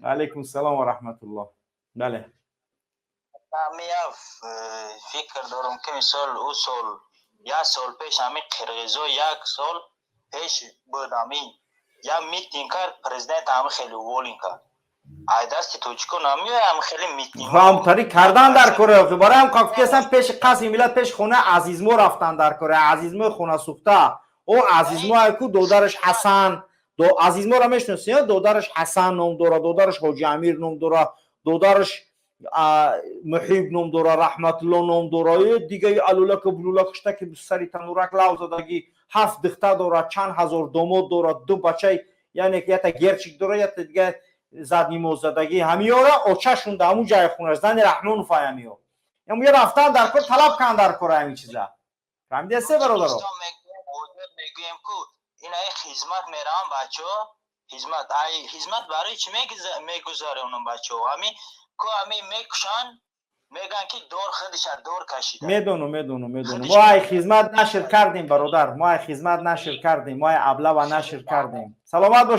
Алейкум салом ва раҳматуллоҳ, бале. Ман фикр дорам, ки мисол, ӯ сол, як сол пеш ҳами қирғизо, як сол пеш буд, ҳами як митинг кард, президент ҳами хеле уволен кард. Ай дасти тоҷико намеояд ҳами хеле митинг. Ҳамтари кардан дар кора, барои ҳам гуфтесам, пеши қасри миллат, пеши хонаи Азизмо рафтан дар кора. Азизмои хонасӯхта, о Азизмо айку, додараш Ҳасан. Азизморо мешиноси? Додараш Ҳасан ном дора, додараш Ҳоҷи Амир ном дора, додараш Муҳиб ном дора, Раҳматулло ном дора, дигаи алулаку булулак, хуштаки сари танурак лав задагӣ, ҳафт духта дорад, чанд ҳазор домод дорад, ду бачаи, яъне ята герчик дора, ята дига заднимоз задагӣ. Ҳамиёра очашунда ҳамун ҷайи хонаш, зани Раҳмонов ҳамиё. Ҳамуя рафтан дар кор, талаб кан дар кора ҳамин чиза. Фаҳмидиасе, бародаро? Мегӯем ку, инаи хизмат меравам бачаҳо, хизмат, ай хизмат барои чӣ мегузаронам бачаҳо? Ҳами ку ҳами мекушанд, мегӯянд, ки дор худиша дор кашида. Медонам, медонам, медонам. Мо ай хизмат нашр кардем, бародар, мо ай хизмат нашр кардем, мо ай аблава нашр кардем. Саломат бош.